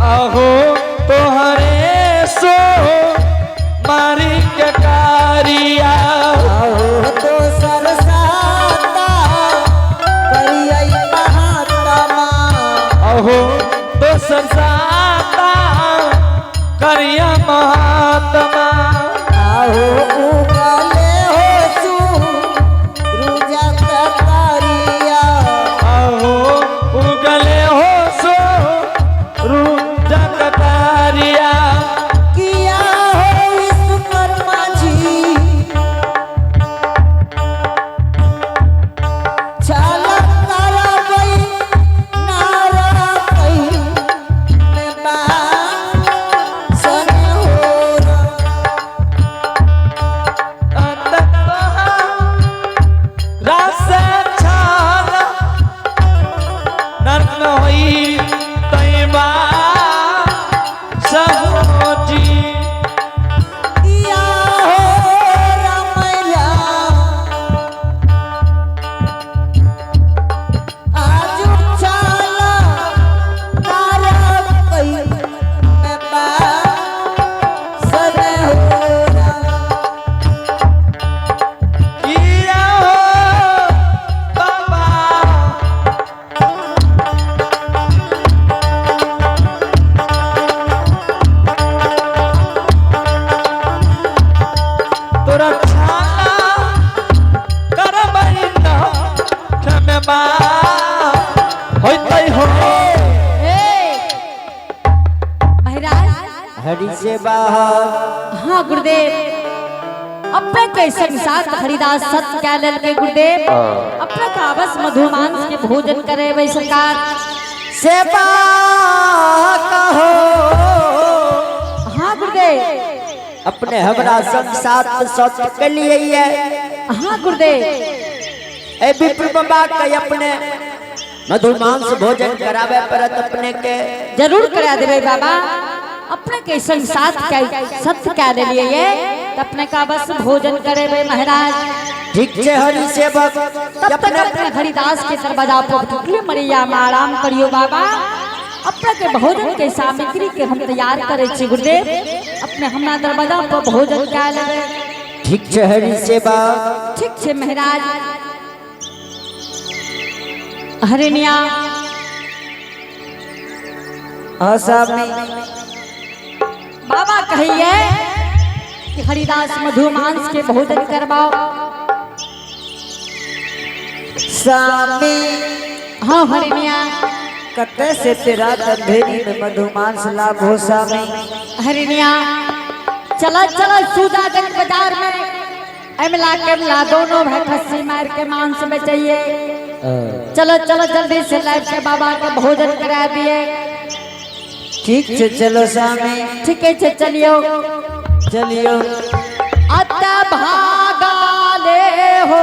अहो तोहरे सो मारी के कारिया। आहो दोसर साता करियै महात्मा। अहो दोसर साता करिया महात्मा। आहो उगले हो सू रुजा करिया। अहो उगले हो सो रूजा कतारिया। किया हो विश्वकर्मा जी छल करबै नारा कही में बासन हो। रस छाल नर्क में होई तैबा सहोजी। किया हो रमैया आजु छल करबै में बासन हो। किया हो बाबा तोरा छाला करबै न क्षमा होइतै हो। ए, महाराज। हरि सेवा। हाँ गुरुदेव, अपने के संसार हरिदास सत क्या ललके गुरुदेव, अपने का बस मधुमांस के भोजन करे वै सरकार। सेवा कहो। हाँ गुरुदेव। अपने हमरा संग साथ सत के लिए ये। हाँ गुरुदेव। ए विप्र बाबा के अपने मधुमांस भोजन करावे परत अपने के। जरूर करा देवे बाबा, अपने के संग साथ क्या सत्य क्या ले लिए ये तो अपने का बस भोजन करे वे महाराज। ठीक छे हरि सेवक। तब तक अपने हरिदास के दरवाजा पर टुकली मरिया में आराम करियो बाबा। अपने के भोजन के सामग्री के हम तैयार करे छी गुरुदेव, अपने हमरा दरवाजा पर भोजन कए लेबै। ठीक छे हरि सेवक। ठीक छे महाराज। हरिणिया। हाँ स्वामी। बाबा कहिए कि हरिदास मधुमांस के भोजन करवाओ। स्वामी। हाँ हरिणिया। कते से तेरा अंधेरी में मधुमांस लाभ हो स्वामी। हरिणिया, चला चला सूदागंज बाजार में अमला केमला दोनों भाई खस्सी मार के मांस में चाहिए। चलो चलो जल्दी से लाइव के बाबा के भोजन करा दिए। ठीक छे चलो स्वामी। ठीक है छे, चलियो। चलियो। अत भागा ले हो।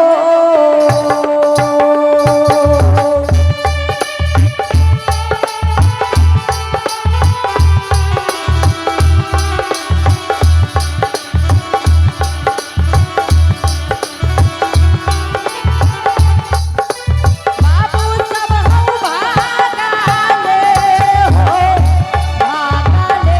बाबू सब हऊ भागा ले हो, भागा ले।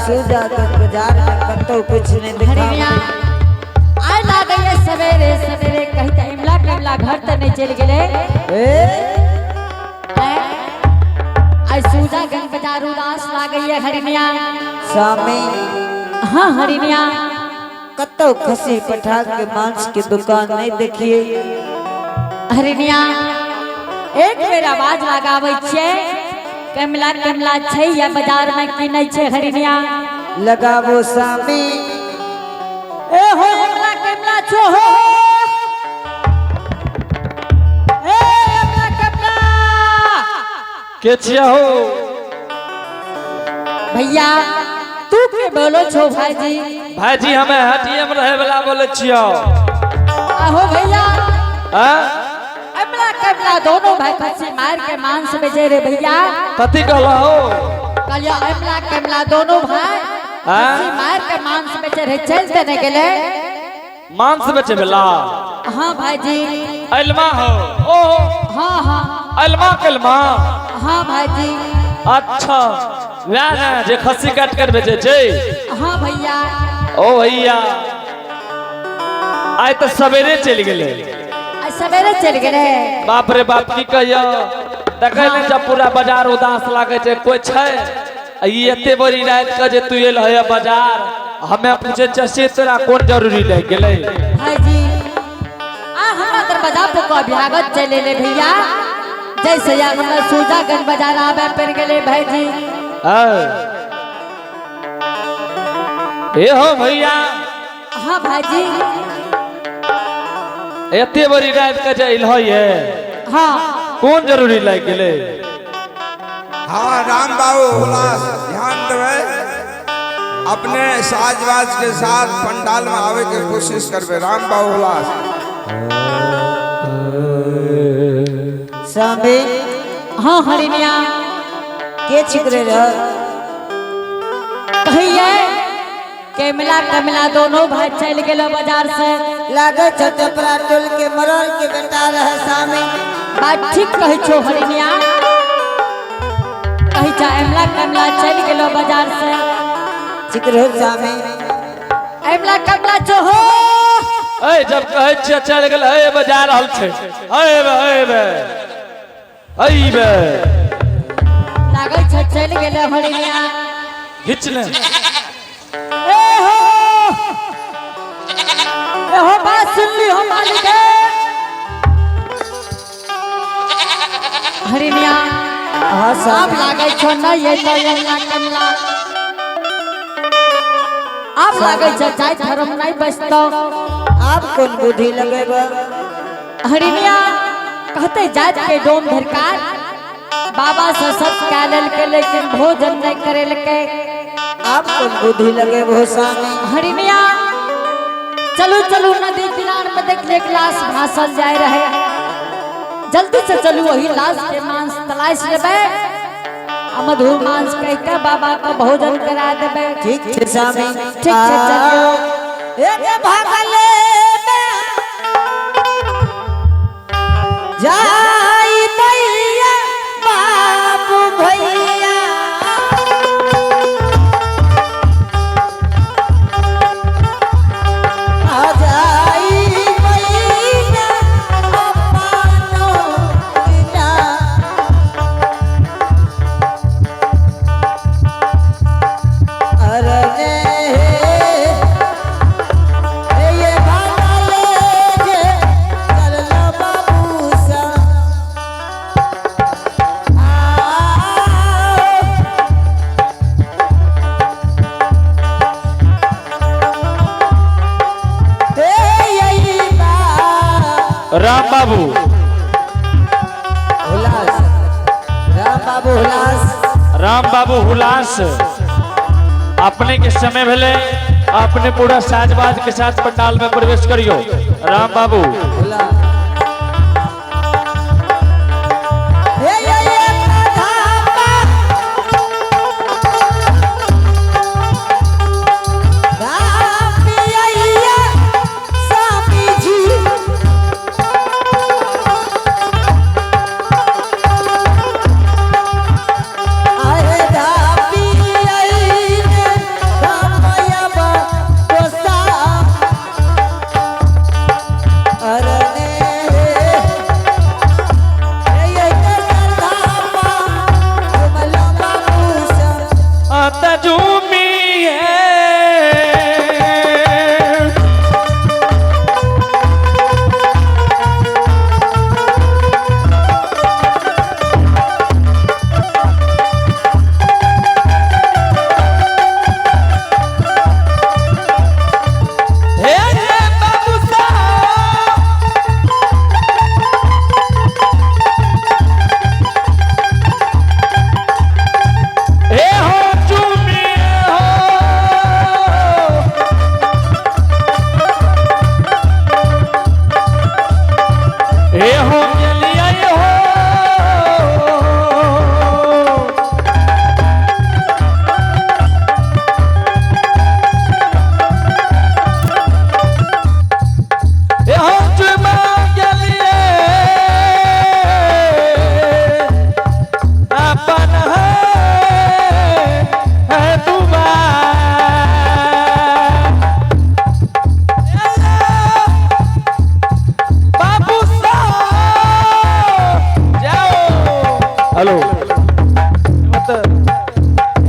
सूजागंज बाजार में कतौ कुछ नहीं हरिणिया दिखा। आय लागैया सवेरे सवेरे, कही त इमला कमला घर त नहीं चल गेले। ए आय सूजागंज बाजार उदास लागैया हरिणिया। स्वामी। हाँ हरिणिया। कतौ खसी पठा के मांस की दुकान नहीं देखिए। हरिणिया एक बेर आवाज लगाबै छियै, कमला कमला छै या बाजार में की नहीं छै हरिणिया? लगाबो स्वामी। ए हो कमला कमला छो हो, ए कमला कमला। के छिया हो? भैया तू के बोलो छो भाईजी? भाईजी हमें हटियम रहे वाला बोले छियो। आहो भैया। हाँ? कमला कमला दोनों भाई खस्सी मार के मांस बेचे रे भैया। कथी कहला हो? कहलियो अमला कमला दोनों भाई हाँ? खस्सी मार के मांस बेचे रे, चलते नहीं गेले। मांस बेचे वाला? हाँ भाईजी। अलमा हो ओ? हाँ हाँ। अलमा कलमा? हाँ भाईजी। अच्छा वह ना जे खस्सी काट कर बेचे छे? हाँ भैया। ओ भैया आइ तो सवेरे चल गेले। आइ सवेरे चल गेले। बाप रे बाप की कहियो, देखै ने जब पूरा बाजार उदास लागे छै, कोई छै आ ई एते बड़ी रात के जे तू एल है बाजार, हमें पूछे चसी तोरा कोन जरूरी लागि गेलै? भाईजी आ हमरा दरवाजा पर को अभ्यागत चले ले भैया, जैसे यार हमरा सूजागंज बाजार आवे पड़ गेले भाईजी। हाँ। ए हो भैया। हाँ भाईजी। एते बड़ी रात के जे एल है, हाँ। कोन जरूरी लागि गेलै? हाँ राम बाबू हुलास ध्यान देवे, अपने साजवाज के साथ पंडाल में आवे के कोशिश करबे राम बाबू हुलास। स्वामी। हाँ हरिणिया। के छिकरे रह? कहिए केमला कमला दोनों भाई चल गेलो बाजार से। लागे छो चपरा टोल के मरल के बेटा रहे स्वामी। बात ठीक कही छो हरिणिया, कही चा एमला कमला चल गेलो बाजार से। छिकरे स्वामी। एमला कमला चो हो। ए जब कहै छियै चल गेल, ए बे जा रहल छै, ए बे ए बे ए बे। लागै छ चल गेलो हरिणिया। घिच ले। ए हो ए हो बात सुन ली हो मालिक हरिणिया। हाँ अब स्वामी। लागै छो नहीं ये तो एमला कमला, अब लागै छो जाय धर्म नहीं बचतो। आप कौन बुद्धि लगेबा? हरिणिया कहते जात के डोम धरकार बाबा से सब कह लेलके लेकिन भोजन नहीं करे लके। आप कौन बुद्धि लगेबो स्वामी? हरिणिया चलू चलू नदी किनार में देख ले लाश भासल जाए रहे, जल्दी से चलू वही लाश के मांस तलाश लेबे आ मधुर मांस कह के बाबा का भोजन करा देबे। ठीक छै स्वामी। ठीक छै चलियो। एक भागले जाई दैया बाबू भैया, आ जाई मैया अपनो बिना। अरे हे ये भागले जे चललो बाबू सा। आओ। हे यही बा। राम बाबू हुलास, राम बाबू हुलास। राम बाबू हुलास अपने के समय भेले, अपने पूरा साजबाज के साथ पंडाल में प्रवेश करियो राम बाबू। हुलास। हे ये ये धापा। राम पियैया स्वामी जी। अरे राम पियैया। हेलो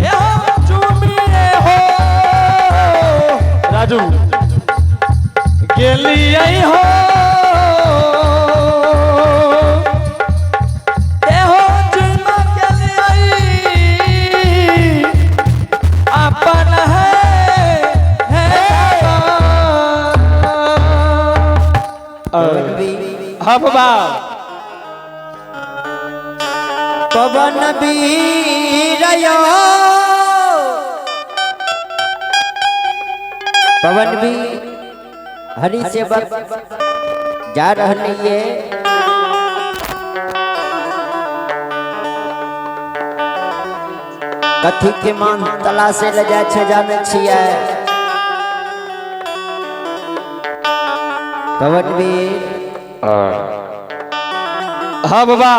ए हो चुमिए हो राजू गेलियै हो ए हो चुमा गेलियै अपन है है हाँ बाबा पवन वीर पवन वीर हरि सेवक जा रहल ये कथी के मान तलाशे ले जाइ छै जानै छियै पवन वीर हाँ बाबा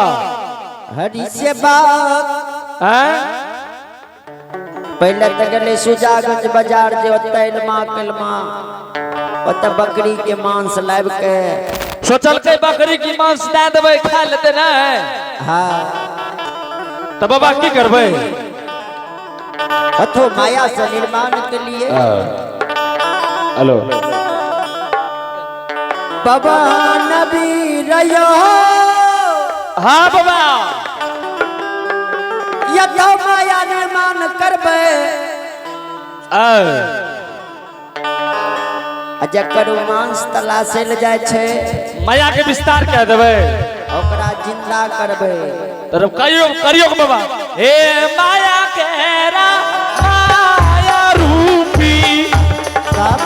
हरि सेवक हैं पहले तऽ गेलै सुजागंज बाजार जे ओतऽ एलमा केलमा ओतऽ बकरी के मांस लाबि के सोचलकै बकरी की मांस दए देबै खा लेतै ने हाँ तऽ बाबा की करबै अथो माया से निर्माण के लिए हेलो पवन वीर हाँ बाबा यतो माया निर्माण करबै आ जकर उ मांस तलाशे ले जाइ छै माया के विस्तार कह देबै ओकरा जिंदा करबै तरफ करियो करियो के बाबा हे माया के रा माया रूपी सब